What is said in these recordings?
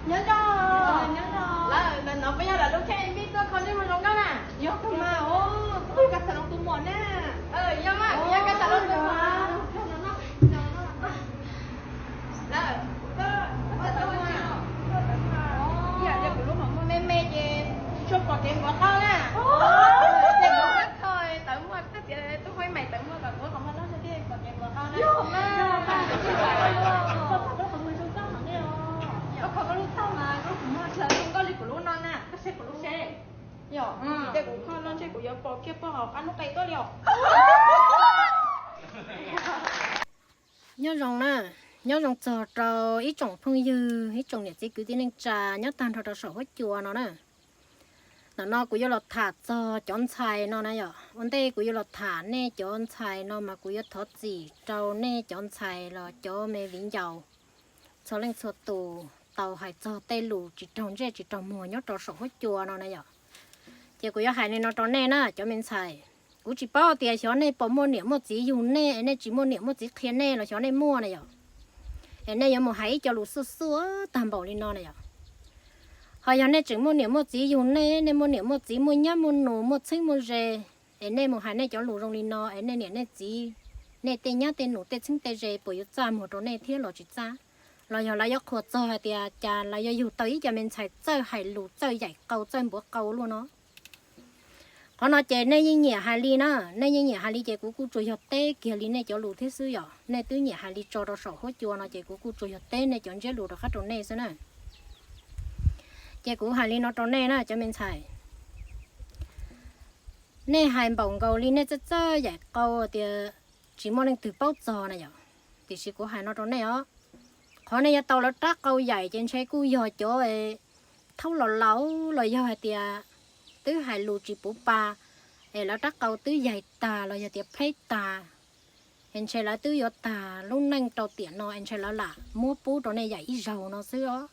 Nyob zoo. Lawm, ntawm no puas yog lawv lub khej vij tuaj kho ntsej muag zoo nkauj na? Yog kawg mas, koj xav los tus muam na? Yog mas, yog koj xav los tus muam. Lawm, kuv lub me me ces tsis tshua pom kev npuav qau na. Ces kuv kho tawv muag, koj txiav tus kho maim tawv muag kom kuv qhov muag loj thiaj pom kev npuav qau na. Koj kho koj lub txaj mas koj qhov muag sawv zoo nkauj li kuv lub no na, koj saib kuv lub seb. Yog, ces kuv kho no ntshe kuv yuav pom kiag pog hauv qab lub qe tuaj li os. Nyob zoo na, nyob zoo txog rau ib tsoom phooj ywg, ib tsoom niam txiv kwv tij neej tsa nyob tag nrho rau saum huab cua no na. Ntawm no kuv yuav los tham txog cov ntxhais no na yom. Ua ntej kuv yuav los tham nej cov ntxhais no mas kuv yuav thov txim rau nej cov ntxhais los cov me viv ncaus txhua leej txhua tus tau hais txog tej lus tsis raug ntsej tsis raug muag nyob rau saum huab cua no na yom. Ces kuv yuav hais li no rau nej na cov me ntxhais, kuv tsis paub tias xyov nej puas muaj niam muaj txiv yug nej, nej tsis muaj niam muaj txiv qhia nej los xyov nej muaj na yom. Es nej yuav mus hais ib co lus xuaj xuaj tag npaum li no na yom. Ho yog nej tseem muaj niam muaj txiv yug nej, nej muaj niam muaj txiv muaj nyab muaj nus muaj txheeb muaj ze, es nej mus hais nej cov lus zoo li no es nej niam nej txiv, nej tej nyab tej nus tej txheeb tej ze puas yuav txaj muag rau nej thiab los tsis txaj? Los yog lawv yuav qhuas txog hais tias cas lawv yuav yug tau ib co me ntxhais txawj hais lus txawj yaim qau txawj npuav qau luaj no? Qhov no ces nej yeej nyiam hais li na, nej yeej nyiam hais li ces kuv kuj tsuas yog teb kiag li nej cov lus thiab xwb yom. Nej twb nyiam hais li tso rau saum huab cua no ces kuv kuj tsuas yog teb nej cov ntsiab lus rov qab rau nej xwb na. Ces kuv hais li no rau nej na cov me ntxhais, nej hais npaum nkaus li nej txawj txawj yaim qau tias tsis muaj leej twg paub txog na yom. Tiam sis kuv hais no rau nej os, qhov nej yuav tau lawv rab qau yaim ces ntshe kuj yog cov thaub laus laus los yog hais tias twb hais lus tsis puv pa, es lawv rab qau twb yaig tag los yog tias pleb tag, es ntshe lawv twb yuav tag lub neej rau tiam no es ntshe lawv lam muab pub rau nej yaim ib zaug no xwb os.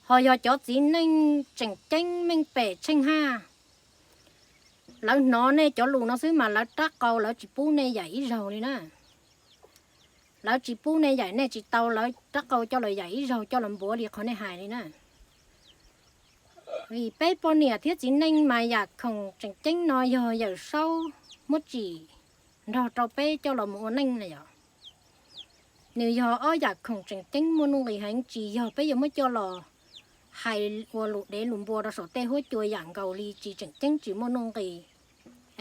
Ho yog cov txiv neej tseem ceeb meej pem tsheej haj, lawv hnov nej cov lus no xwb mas lawv rab qau lawv tsis pub nej yaim ib zaug li na. Lawv tsis pub nej yaim, nej tsis tau lawv rab qau coj los yaim ib zaug coj los npuav li qhov nej hais li na. Vim peb poj niam thiab txiv neej mas yam khoom tseem ceeb no yog Yawm Saub muab tsim nrog rau peb coj los mus ua neej na yom. Nws yog ob yam khoom tseem ceeb muaj nuj nqis heev, tsis yog peb yuav muab coj los hais ua lus dev lus npua rau saum tej huab cua yam nkaus li tsis tseem ceeb tsis muaj nuj nqis.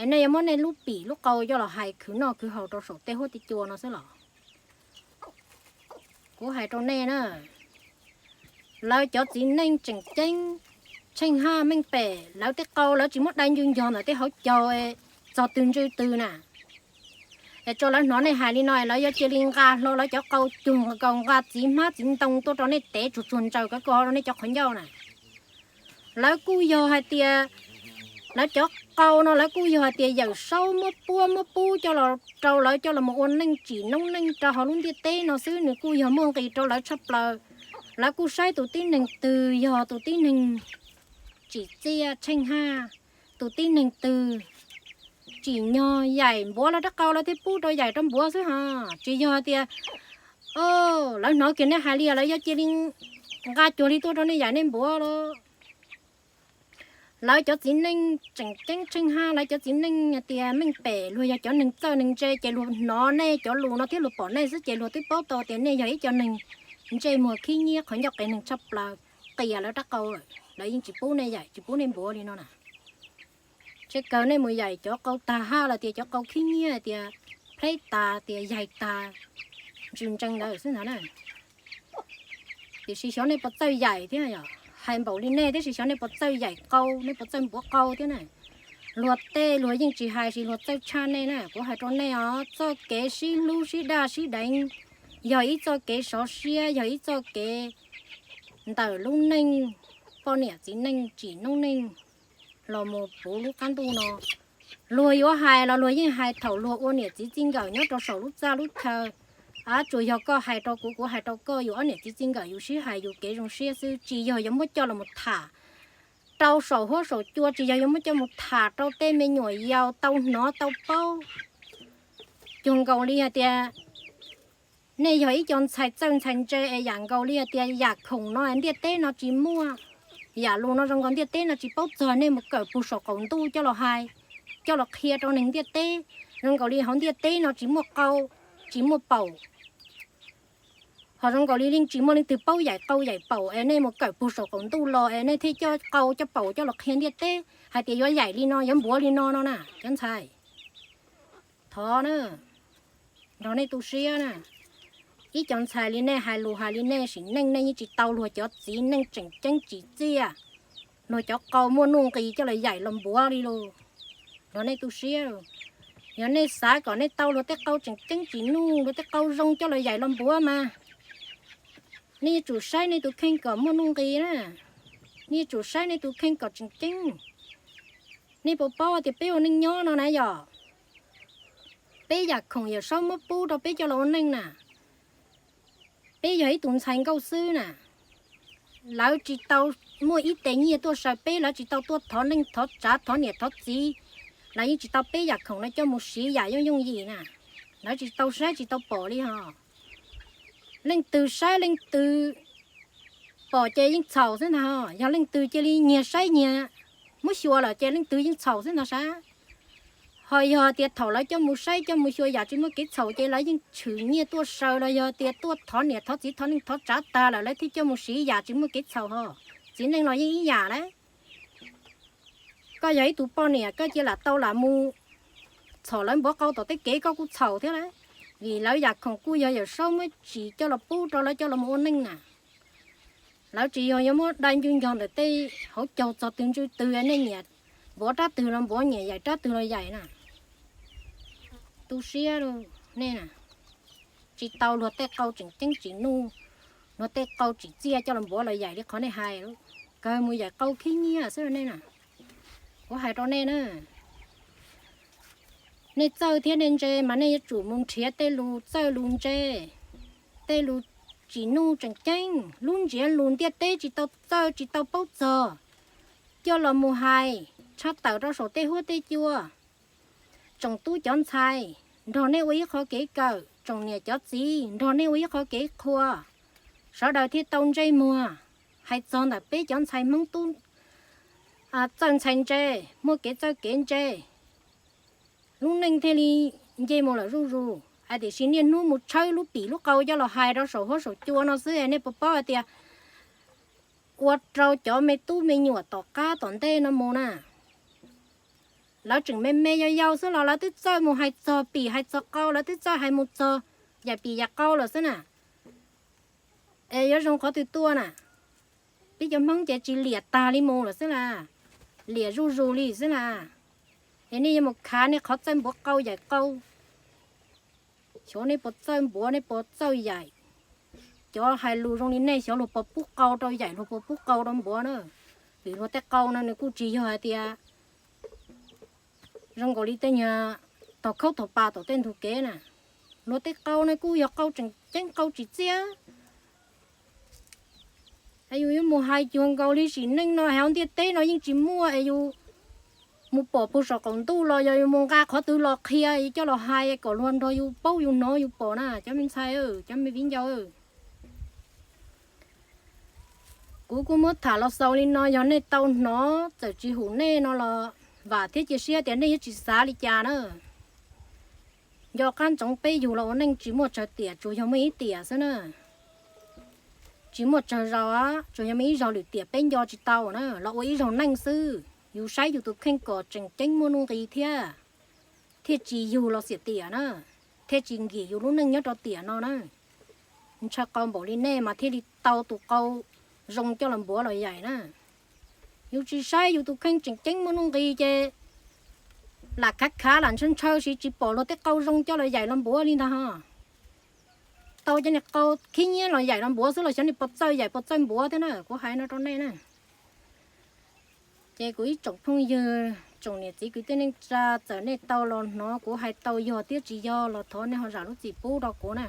Es nej yuav muab nej lub pim lub qau coj los hais khwv noj khwv haus rau saum tej huab tej cua no xwb los? Kuv hais rau nej na, lawv cov txiv neej tseem ceeb tsheej haj meej pem lawv tej qau lawv tsis muab dai ncu ncog ntawm tej hauv caug txog twg ntsw twg na. Es tso lawv hnov nej hais li no lawv yuav cia li nqa hlo lawv cov qau cuag nkaus nqa txiv hmab txiv ntoo tuaj rau nej tev tsuag tsuag ntsaws kawg kawg rau nej cov qhov ncauj na. Lawv kuj yog hais tias lawv cov qau no lawv kuj yog hais tias Yawm Saub muab puab muab pub coj los rau lawv coj los mus ua neej tsim noob neej rau hauv lub ntiaj teb no xwb, nws kuj yog muaj nqis rau lawv tshaj plaws. Lawv kuj saib tus tib neeg twg yog tus tib neeg tsim txiaj tsheej haj, tus tib neeg twg tsim nyog yaim npuav lawv rab qau lawv thiaj pub rau yaim rau npuav xwb ho. Tsis yog tias lawv hnov kiag nej hais li lawv yuav cia li nqa cuag li tuaj rau nej yaim nej npuav los. Lawv cov txiv neej tseem ceeb tsheej haj, lawv cov txiv neej hais tias meej pem luag yog cov neeg txawj neeg ntse ces luag hnov nej cov lus no thiab luag pom nej xwb ces luag twb paub tau tias nej yog ib co neeg ntsej muag khib nyiab qhov ncauj qias neeg tshaj plaws, qias lawv rab qau lawm lawv yeej tsis pub nej yaim tsis pub nej npuav li no na. Ntshe kawg nej mus yaim cov qau tag haj los tias cov qau khib nyiab tias pleb tas tias yaig tag ntsws ntsees ntawd xwb ntag na. Tiam sis xyov nej puas txawj yaim thiab yom, hais npaum li nej tiam sis xyov nej puas txawj yaim qau nej puas txawj npuav qau thiab na. Luag tej luag yeej tsis hais sis luag txawj tshaj nej na. Kuv hais rau nej os, txoj kev sib hlub sib daj sib deev yog ib txoj kev sov siab, yog ib txoj kev ntawm lub neej poj niam txiv neej tsim noob neej los mus puv lub qab ntuj no. Luag yuav hais los luag yeej hais thaum luag ua niam txiv txij nkawm nyob rau saum lub txaj lub chaw. Ab, tsuas yog koj hais rau kuv, kuv hais rau koj, yus ob niam txiv txij nkawm yus sib hais yus kev zoo siab xwb, tsis yog yuav muab coj los mus tham rau saum huab saum cua, tsis yog yuav muab coj mus tham rau tej me nyuam yaus tau hnov tau paub. Cuag nkaus li hais tias Nej yog ib co ntxhais txawj ntxhais ntse es yam nkaus li hais tias yam khoom no ntiaj teb no tsis muaj, yam lus no zoo nkaus ntiaj teb no tsis paub txog, nej mus kawm puag saum qaum ntuj coj los hais, coj los qhia rau neeg ntiaj teb. Zoo nkaus li hauv ntiaj teb no tsis muaj qau, tsis muaj paum, ho zoo nkaus li yeej tsis muaj leej twg paub yaim qau yaim paum es nej mus kawm puag saum qaum ntuj los es nej thiaj coj qau coj paum coj los qhia ntiaj teb hais tias yuav yaim li no yuav npuav li no no na cov ntxhais. Thov na, nrog nej tu siab na. Ib co ntxhais li nej hais lus hais li nej sim neej nej yeej tsis tau luag cov txiv neej tseem ceeb tsim txiaj, luag cov qau muaj nuj nqis coj los yaim los npuav li los. Nrog nej tu siab, yog nej xav kom nej tau luag tej qau tseem ceeb tsim nuj, luag tej qau zoo coj los yaim los npuav mas nej yuav tsum saib nej tus kheej kom muaj nuj nqis na. Nej yuav tsum saib nej tus kheej kom tseem ceeb. Nej puas paub tias peb ua neej nyob no na yog peb yam khoom Yawm Saub muab pub rau peb coj los ua neej na. Peb yog ib tug ntxhais nkauj xwb na, lawv tsis tau muaj ib tes nyiaj tuaj saw peb, lawv tsis tau tuaj thov neej thov tsav thov niam thov txiv, lawv yeej tsis tau peb yam khoom no coj mus siv yam yooj yooj yim na. Lawv tsis tau saib tsis tau pom li ho. Leej twg saib leej twg pom ces yeej txhaum xwb ntag ho. Yog leej twg cia li nyiag saib nyiag muab xyuas lawm ces leej twg yeej txhaum xwb ntag sab. Ho yog tias thaum lawv coj mus saib coj mus xyuas yam tsis muaj kev txhaum ces lawv yeej tshwm nyiaj tuaj saw los yog tias tuaj thov niam thov txiv thov neej thov tsav tag lawm lawv thiaj coj mus siv yam tsis muaj kev txhaum ho. Txiv neej los yeej ib yam lawm. Koj yog ib tug poj niam koj cia lam tau lam mus txhom lawv npuav qau tom tej kev koj kuj txhaum thiab lawm. Vim lawv yam khoom kuj yog Yawm Saub muab tsim coj los pub rau lawv coj los mus ua neej na. Lawv tsis yog yuav muab dai ncu ncog ntawm tej hauv caug txog twg ntsw twg, nej nyiam npuav rab twg los npuav, nyiam yaim rab twg los yaim na. Tu siab nej na, tsis tau luag tej qau tseem ceeb tsim nuj, luag tej qau tsim txiaj coj los npuav los yaim li qhov nej hais, kawg mus yaim qau khib nyiab xwb nej na. Kuv hais rau nej na, nej txawj thiab nej ntse mas nej yuav tsum mus nrhiav tej lus txawj lus ntse, tej lus tsim nuj tseem ceeb. Lub ntsiav lus ntiaj teb tsis tau txawj tsis tau paub txog, coj los mus hais tshaj tawm rau saum tej huab tej cua. Tsoom tub cov ntxhais, nrog nej ua ib qho kev kawm, tsoom niam cov txiv nrog nej ua ib qho kev qhua, sawv daws thiaj tau ntsej muag. Hais txog ntawm peb cov ntxhais Hmoob tub txawj ntxhais ntse, muaj kev txawj kev ntse, lub neej thiaj li nce mus lawm zuj zus. Hais tiam sis niaj hnub mus tshawb lub pim lub qau coj los hais rau saum huab saum cua no xwb, nej puas paub hais tias ua rau cov me tub me nyuam tom qab tom ntej no mus na, lawv tseem me me yau yau xwb los lawv twb txawj mus hais txog pim hais txog qau, lawv twb txawj hais mus txog yaim pim yaim qau lawm xwb na. Es yuav zoo qhov twg tuaj na? Peb cov Hmoob ces tsis liam tag li mus lawm xwb las, liam zuj zus li xwb las. Es nej yuav mus khav nej qhov txawj npuav qau yaim qau, xyov nej puas txawj npuav nej puas txawj yaim. Cov hais lus zoo li nej xyov luag puas pub qau rau yaim luag puas pub qau rau npuav na. Vim luag tej qau no nws kuj tsis yog hais tias zoo nkaus li tej nyuag tog khaub tog pa tom tej ntug kev na. Luag tej qau no kuj yog qau tseem ceeb qau tsim txiaj. Es yus yuav mus hais cuag nkaus li sim neej no hauv ntiaj teb no yeej tsis muaj es yus mus pom puag saum qaum ntuj los yog yus mus nqa qhov twg los qhia coj los hais kom luag nrog yus paub yus hnov yus pom na cov me ntxhais, cov me viv ncaus. Kuv kuj muab tham los xaus li no, yog nej tau hnov txawm tsis hum nej no los vam thiab cia siab tias nej yuav tsis xav li cas na. Nco qab ntsoov peb yug los ua neej tsis muaj tsawg tiam, tsuas yog muaj ib tiam xwb na. Tsis muaj tsawg zaus, tsuas yog muaj ib zaug lwm tiam peb nco tsis tau na los ua ib zaug neej xwb. Yus saib yus tus kheej kom tseem ceeb muaj nuj nqis thiab, thiaj tsis yug los xiam tiam na, thiaj tsis nkim yus lub neej nyob rau tiam no na. Ntshaw qau npaum li nej mas thiaj li tau tus qau zoo coj los npuav los yaim na. Yus tsis saib yus tus kheej tseem ceeb muaj nuj nqis ces lam khav khav lam ntshaw ntshaw siv tsis pom luag tej qau zoo coj los yaim los npuav li ntag ho. Tau cov niag qau khib nyiab los yaim los npuav xwb los xyov nej puas txawj yaim puas txawj npuav thiab na, kuv hais no rau nej na. Ces kuv ib tsoom phooj ywg, tsoom niam txiv kwv tij neej tsa, txawm nej tau los hnov kuv hais tau yog thiab tsis yog los thov nej ho zam lub txim pub rau kuv na,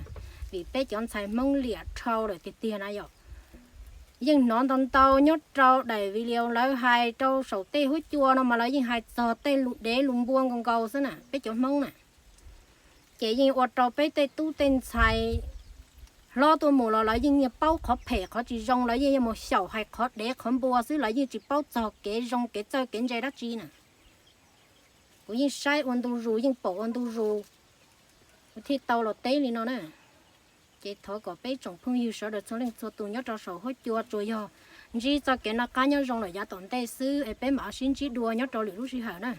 vim peb cov ntxhais Hmoob liam dhau lawm tiag tiag na yom. Yeej hnov ntau ntau nyob rau daim video lawv hais rau saum tej huab cua no mas lawv yeej hais txog tej lus dev lus npua nkaus nkaus xwb na, peb cov Hmoob na. Ces yeej ua rau peb tej tub tej ntxhais Hlob tuaj mus los lawv yeej niaj paub qhov phem qhov tsis zoo, lawv yeej yuav mus xyaum hais qhov dev qhov npua xwb, lawv yeej tsis paub txog kev zoo kev txawj kev ntse dab tsi na. Kuv yeej saib ua ntu zus, yeej pom ua ntu zus, kuv thiaj tau los teb li no na. Ces thov kom peb tsoom phooj ywg sawv daws txhua leej txhua tus nyob rau saum huab cua tsuas yog ntsib txoj kev noj qab nyob zoo lawm yav tom ntej xwb es peb mam sib ntsib dua nyob rau lwm lub sij hawm na.